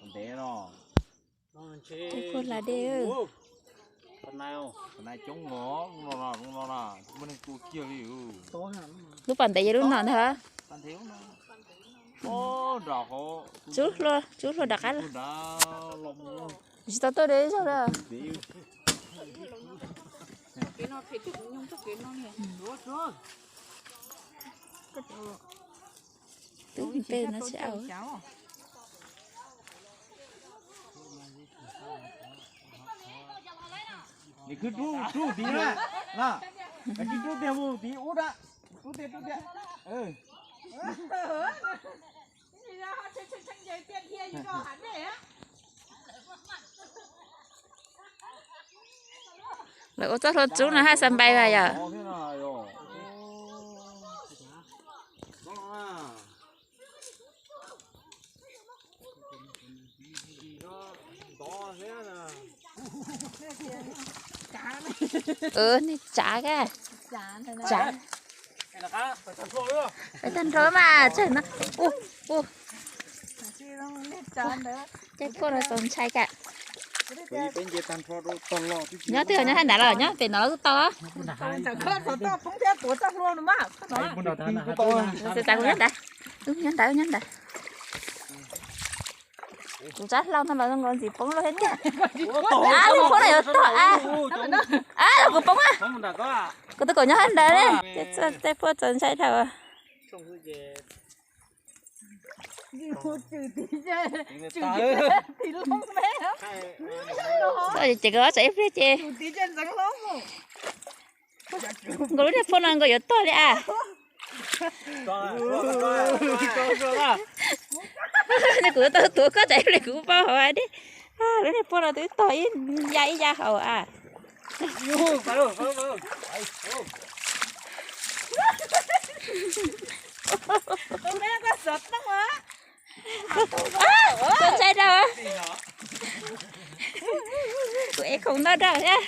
Tej phuaj hla dej. Lub pas ntev yog lub no ntag. Tsub hlua rov qab los. Tsis tau tuaj de ib zaug lawm. Twb npe no tsis au. Nws khwb rub rub tid na, na, koj tsis rub tiag mus tid ub da, rub tiag rub tiag. Lawv ua txoj hlua tsub no haj xa npai vas yom. Nej tsav ka, tsav. Peb tag nrho mas tsawg no. Ua, ua. Tej phuaj no txaus ntshai ka. Nyob twg, nyob haj ntawd los nyob pem no los tau. Txav kuv nyob ntawd, nyob ntawd, nyob ntawd. Kuv tsab hlau no los zoo nkaus ntxim poob luaj thiab tiag. Lub phuaj no yuav tog a. Kuv poob a. Kuv tus kaum nyob haj ntawd ne. Tej phuaj txaus ntshai dhau. Ces koj tsam ib pliag ces nkaus lub niag phuaj no nkaus yuav tog li a. Kuv tau tuav koj tsam ib pliag kuv paub hauv dej. Lub niag phuaj no twb tog ib ya ib ya hauv a. Txaus ntshai rau. Kuv ev khoom noj rau thiab.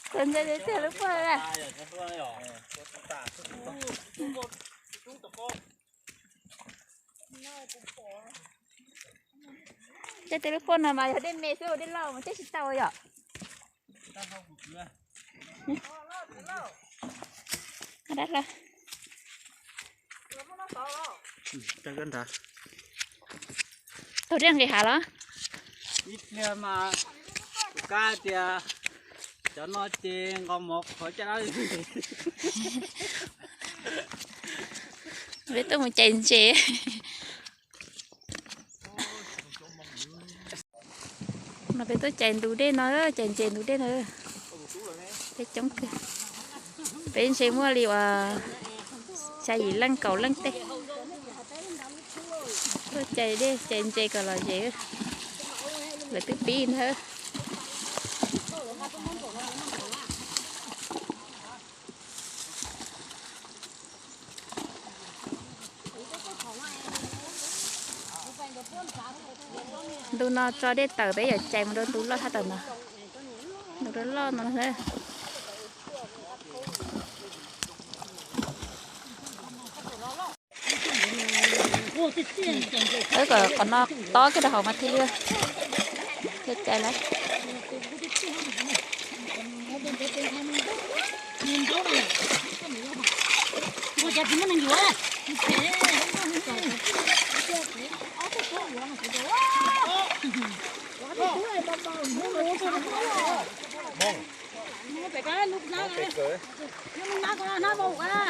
Txaus ntshai tiag tiag lub phuaj a. Tej tej lub phuaj no mas yog dej me xwb, dej loj mas coj tsis tau yom. Dab hla. Taug dej nqis hav los? Ib pliag mas kuv kab tias cov no ces nqos mov qhov caj dab. Peb tuaj mus cais ntses. No peb tuaj cais ntug dej no, cais ntses ntug dej no. Peb coob kawg. Peb ntshe muaj li uas xya yim leej kaum leej tej. Tuaj cais dej cais ntses kom lom zem. Lawv twb pib ntag. Ntu no tso dej tawm peb yuav cais mus rau ntu loj thaj tawm no. Ntu loj loj no na. Wb kom qhov no tob kiag rau hauv mas thiaj li thiaj cais lawm.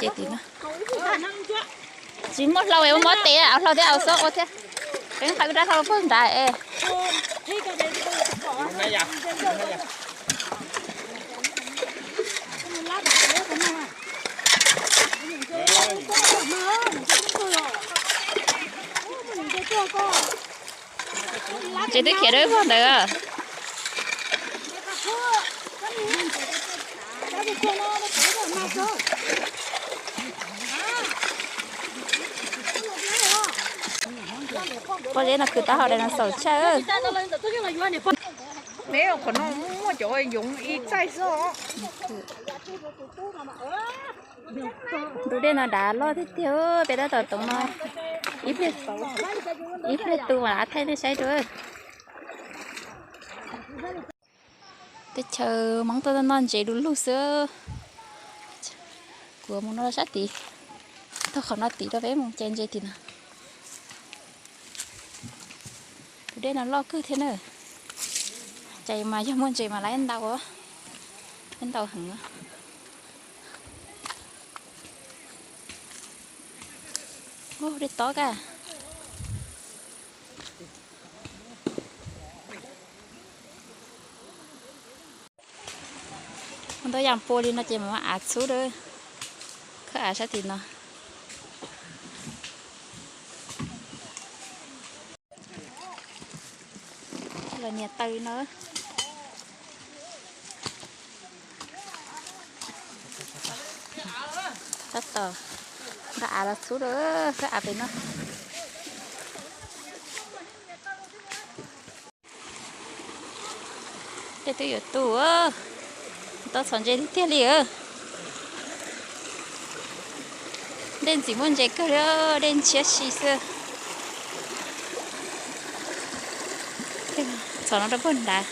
Ces tim no tsis muaj hlau es ua mob tes, au hlau thiab au xob ua thiab. Peb nqa rab hlau puag nrad es. Ces twb khiav rau ib vuag ntawd. Pob zeb no khwv taub hau dinosaur tshaj. Neb qhov no muaj cov yoov ib txaij xwb. Ntug dej no dav loj tiag tiag, peb tab tom toov no. Ib pliag, ib pliag tu mam li thaij nej saib dua. Teb chaws Hmoob tuaj noj ntses du lug xwb. Kuv mus no sab tid, taug qhov no tid rau peb mus caij ntses tim no. Tus dej no loj kawg thiab na. Cais mas yog muaj ntses mas lawv ntau, ntau heev. Ub, dej tob kawg. Ua ntau yam pua li no ces mam av txhub lawm. Khawb av sab tim no. Los nias taw li no. Tab tom nqa av los txhub lawm, khawb av pem no. Dej twb yuav tu, tau txhom ntses tiag tiag li. Dej ntxim muaj ntses kawg li, dej ntshiab si xwb. Txhom no rau puag nrad.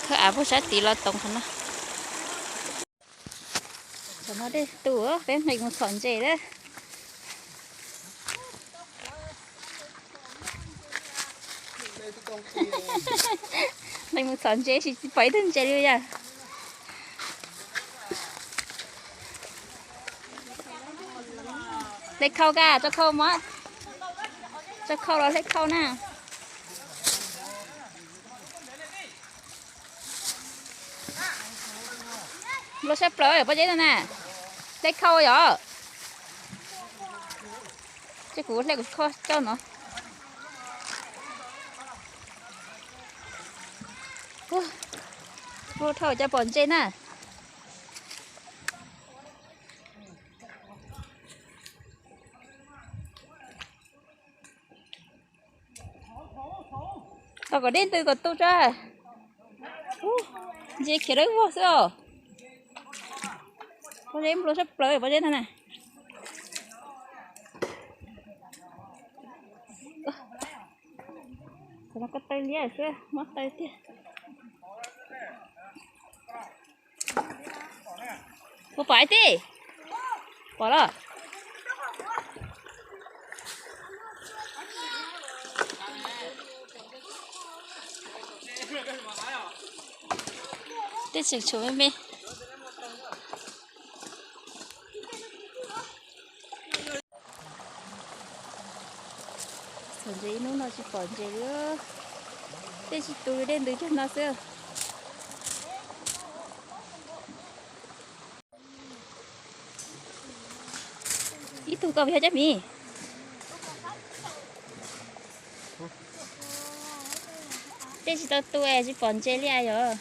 Khawb av puag sab tid los toom qhov no. Qhov no dej tu, peb hneev mus txhom ntses lawm. Hneev mus txhom ntses tsis pom ib tug ntses li yom. Hle khau koj, tso khau mog. Tso khau los hle khau na. Nplooj sab plaws pob zeb no na. Hle khau yom. Ces kuv hle kuv kho coj no. Ua, nplooj dhau cov pom ntses na. Tos kom dej ntws kom tu tso. Ntses khiav dawb vog xwb os. Pob zeb nplooj sab plaws pob zeb no na. Qhov no ko taw liab xwb, mob taw tiag. Puas pom ib tij? Pom los? Tej tseem tshuav me me. Txhom ntses ib hnub no tsis pom ntses li. Dej tsis tu li, dej ntws cuag no xwb. Ib tug koj puas yog cov miv? Dej tsis tau tu es tsis pom ntses li yom.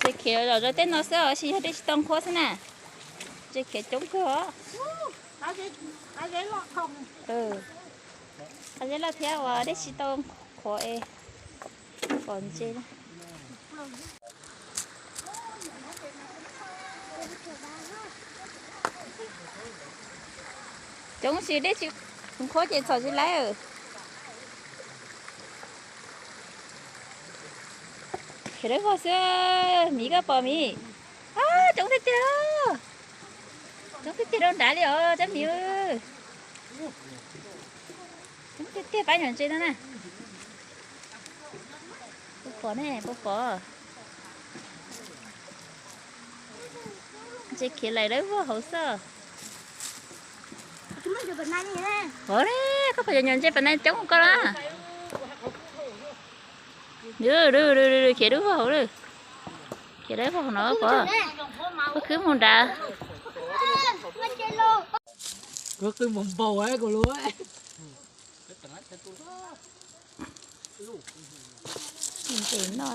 Ntses khiav zom zaws tej no xwb os, sis yog dej tsis tau qhuav xwb na. Ntses khiav coob kawg os. Qhov zeb loj thiab uas dej tsis tau qhuav es pom ntses. Coob sis dej tsis qhuav ces txhom tsis laib. Khiav dawb vog xwb, miv koj pom miv? Coob tiag tiag, coob tiag tiag rau nrad li os cov miv. Coob tiag tiag, pab nyuam ntses no na. Puas pom ne, puas pom? Ntses khiav laim dawb vog hauv xwb. Ov, koj pom nyuam ntses pas nais coob koj na. Khiav dawb vog hauv lawm. Khiav dawb vog hauv no pom. Koj khwb mus nrad. Koj khwb mus npaum koj lub. Ntses no.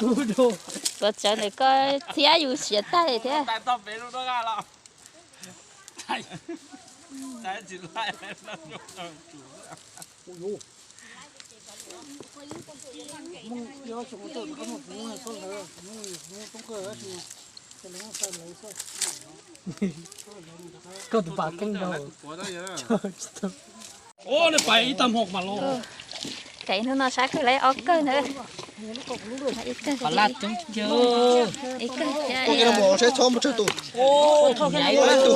Kub dhau. Tuav tsawv ntawm koj thiab yus siav tag thiab. Koj tus pas keeb rau. Ib tag hmo mas los. Kav ib hnub no sab kawg, lawv ob kawg ntawd. Ib kawg, ib kawg thiab. Tus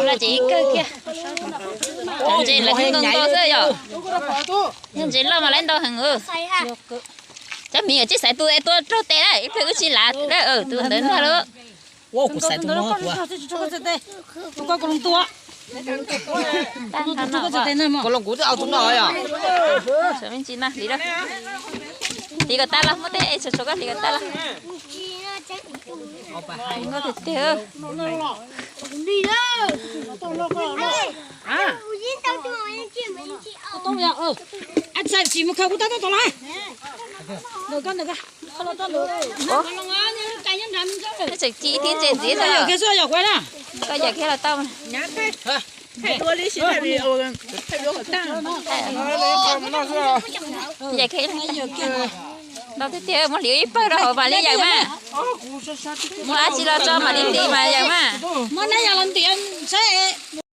no ces ib kawg kiag. Cov ntses lawv ntau ntau xwb yom. Yog ntses loj mas lawv ntau heev. Cov miv, tsib xaiv tus es tua raug tes na, ib pliag wb tsis lav, tus ntawd ntag lauj. Kuv xaiv tus no, kuv los kuv twb au tus no yom. Hliv kom tag los, muab tej tshuav tshuav koj hliv kom tag los. Tiag tiag. Tsis mus khaws kuv tab tom los. Tseem ci ib tib ntses ntxiv, koj yawm kiag los tau. Yawm kiag, ntau tiag tiag, muab hliv ib pawg rau hauv mas li yawm mas. Muab dab tsi los tso mam li nti mas yawm mas. Muab nab yog los nti saib.